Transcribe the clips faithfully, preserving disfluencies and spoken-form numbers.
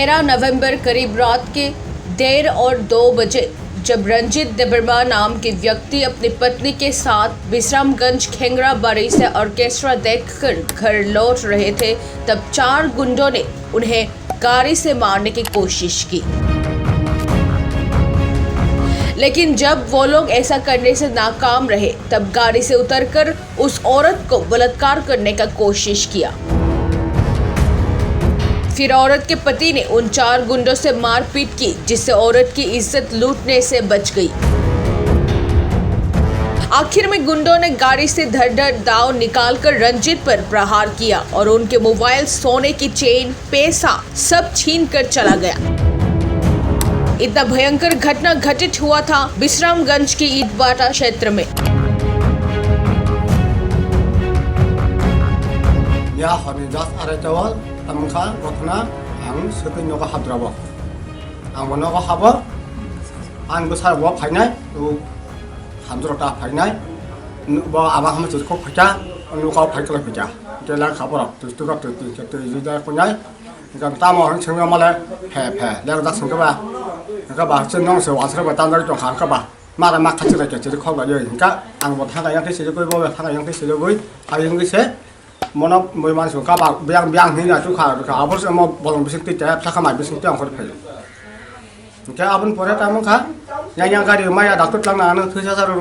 तेरह नवंबर करीब रात के डेढ़ और दो बजे जब रंजीत देबर्मा नाम के व्यक्ति अपनी पत्नी के साथ विश्रामगंज खेंगरा बाड़ी से ऑर्केस्ट्रा देखकर घर लौट रहे थे, तब चार गुंडों ने उन्हें गाड़ी से मारने की कोशिश की। लेकिन जब वो लोग ऐसा करने से नाकाम रहे, तब गाड़ी से उतरकर उस औरत को बलात्कार करने का कोशिश किया। फिर औरत के पति ने उन चार गुंडों से मारपीट की, जिससे औरत की इज्जत लूटने से बच गई। आखिर में गुंडों ने गाड़ी से धर-धर दाव निकालकर रंजीत पर प्रहार किया और उनके मोबाइल, सोने की चेन, पैसा सब छीन कर चला गया। इतना भयंकर घटना घटित हुआ था विश्रामगंज के ईटभाटा क्षेत्र में। Ya horni jas arai tawal tamkha gothna ang swtwi nogo hadrabo. Ang bo nogo habo, ang bwsarbo phainai, o hamjwk ta phainai, bo abang hamjwk kok phaikha, nukao phaikolai phaikha. Kela khaborok twi twi twi twi twi twi twi twi twi. Hingke tamo hing sengyo male phe phe lek jak sengke ba. Hingke ba se nong se wansre ba tanjari tongkha hingke ba. Mara ma khachi rai kachiri khok rai hingke ang bo thang yang khe siri goi bo thang yang khe siri goi. Hai hingke se mono moi mansi ka ba biang biang hing ya tukha tukha abor se mo bolong bising twi te thakha mai bising twi ongkhor phaio. Hingke aboni pore tamo kha yang yang gari maya daktor tlang na ano thwi sa sa ro.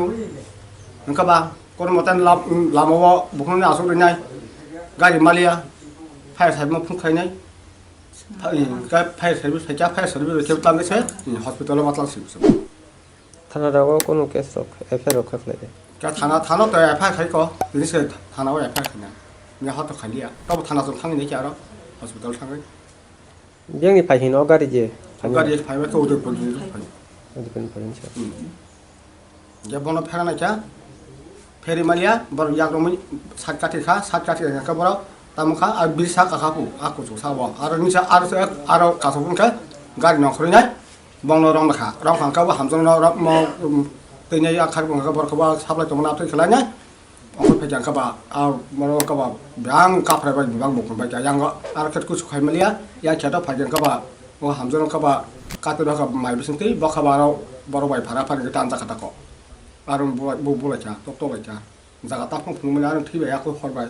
Hingke ba kono moten lam lamao bukhung ni asuk rinai gari maliya. Fire service mo phung khainai. Fire service phaikha, fire service bai khe tlang se hospital o ma tlang si. Thana rogo kunu case rok, F I R rok kha khlai de. Khe thana, thana to F I R khai ko, tini se thana o F I R khaina. Ni hoto khaliya. Tobo thana chwng thangwi nai khe aro hospital thangwi. Biyangni phai hino gari je. Gari phai ba to Udaipur ni phai. Udaipur ni phai sa. Hmm. Je bono phera nai kha. Pheri maliya, bor yak romwi sat kati kha, sat kati kha boro. Tamo kha, a birsa kakhapu, a kuchuk sa bo. Aro nisa, aro se, aro kasuk wngkha, gari nongkhorwi nai, bongno rong kha. Rong kha khe bo hamjakno rok mo, um, twi nai a khar bo khe borok bo supply tongmani atwi khlai nai. Ongkhor phai khe ba, a moro khe ba, bang kaphrai bai bang bo bai khe yang aro khet kuchuk khai maliya, yang kheto phai khe ba, o hamjakno khe ba, kati rok mai bising twi bo khe ba aro borok bai phara phani khe tanjak kha tako. Aro bo, bo, bo lai kha, tok tok lai kha. Jaga ta phung phung mani aro thwi bai a khe hor bai.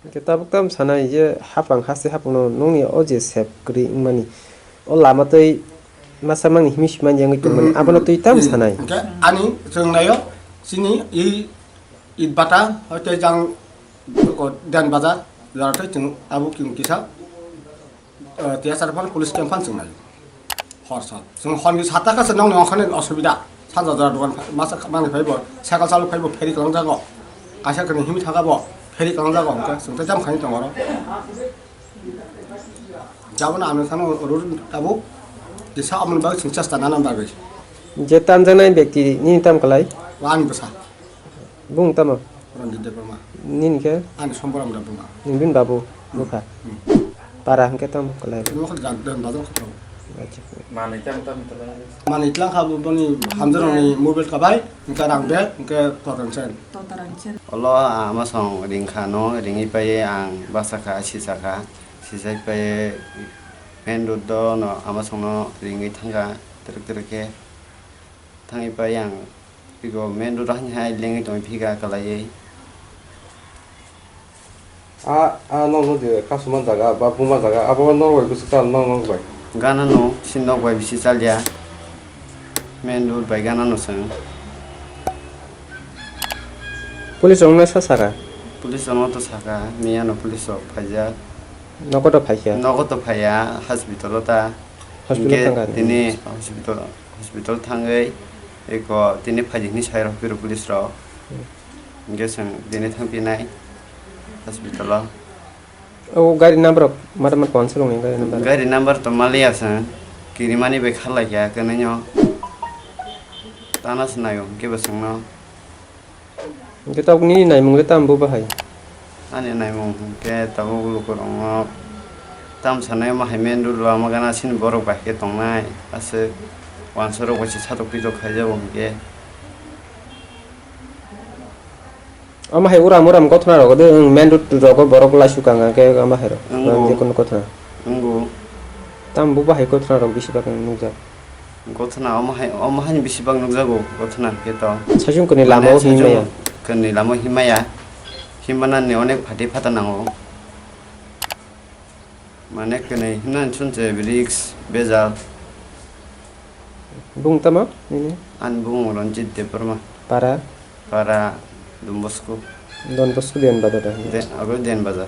Hingke tabuk tam sanai je hapang haste hapang no nongni o je sep kwrwi wngmani, o lama twi masa mangni himwi swi manya wngwi tongmani, abono twi tam sanai. Hingke ani chwng naio chini i Itbata hoite jang ko Den Bazar jora twi chwng tabuk chwng kisa. Eh, T S R phan police camp phan chwng nai. Hor sal. Chwng hor ni sata ka se nong ni ongkhani osubida. Sanja jora dogan pha-, masa mani phai bo, cycle chalu phai bo, ferry kalang jago. Kaisa kani himi thaga bo, ferry kalang jago hwnkhe chwng tei jam khani tongo oro. Jabo na ano thano rur tabuk. Kisa amoni bagwi chwng chesta nana bagwi. Je tanjaknai bekti nini tam kwlai? Wa ani bwsa. Bung tamo? Ranjit Debbarma. Nini khe? Ani Somboram Debbarma. Nini bini babu, hmm, bupha? Hmm. Para hwnkhe tamo kwlai? Tamo khe dan, dan bazar khe tamo. Acha. Manwi tamo tamo tamo. Manwi tlang kha bo boni hamjwk rokni mobile kabai, hwnkhe rang bag, hwnkhe total sen. Total sen. Olo ama song ring kha no, ringwi pai ang basa kha, sisa kha, sisa pai main road do no ama song no ringwi thang kha, twrwk twrwk khe. Thangwi pai ang ego main road o haini hai lengwi tongwi phika kwlaiwi. A, a, nokno je kasuma jaga ba buma jaga, abo norok bai bwswk chal nok, nok bai? Gana no, si nok bai bisi chalya. Main road bai gana no chwng. Police rok no sa saka? Police rok no to saka, miya no police rok phaijak. Nogo to phaikha? Nogo to phaiya, hospital o ta. Hospital hingke thangkha? Tini hospital, hospital thangwi eko tini phaidi hinwi sai rw phiro police rok. Hmm. Hingke chwng tini thangpinai hospital o. O gari number rok mata mata kuansa rokni gari number? Gari number to maliya chwng, kirimani bai kharlaikha kwnwi no. Tana se naio hingke bo chwngno. Hingke tabuk nini naimung le tamo bo bahai? Ani naimung hingke tabuk lukurokno tam sanai omo hai main road o lama gana sini borok bai khe tongnai aswk uansuk rok bai se satok pitok khaijago hingke. Omo hai uram uram gothona rogo de, wng main road rogo borok laisuk ang khe omo hai rok. Wng bo. Jekono gothona. Wng bo. Tamo bo bahai gothona rok bisi bagwi nukjak. Gothona omo hai, omo haini bisi bak nukjago gothona hwnkhe to. Saichung kwnwi lama o himaya. Saichung kwnwi lama o himaya. Himmanani onek phatwi phata nango. Mane kwnwi himnani chwng se risk bejal. Bung tamo nini? Ani bung Ranjit Debbarma. Para? Para Don Bosco. Don Bosco Diyan Bazar da? De, abo Diyan Bazar.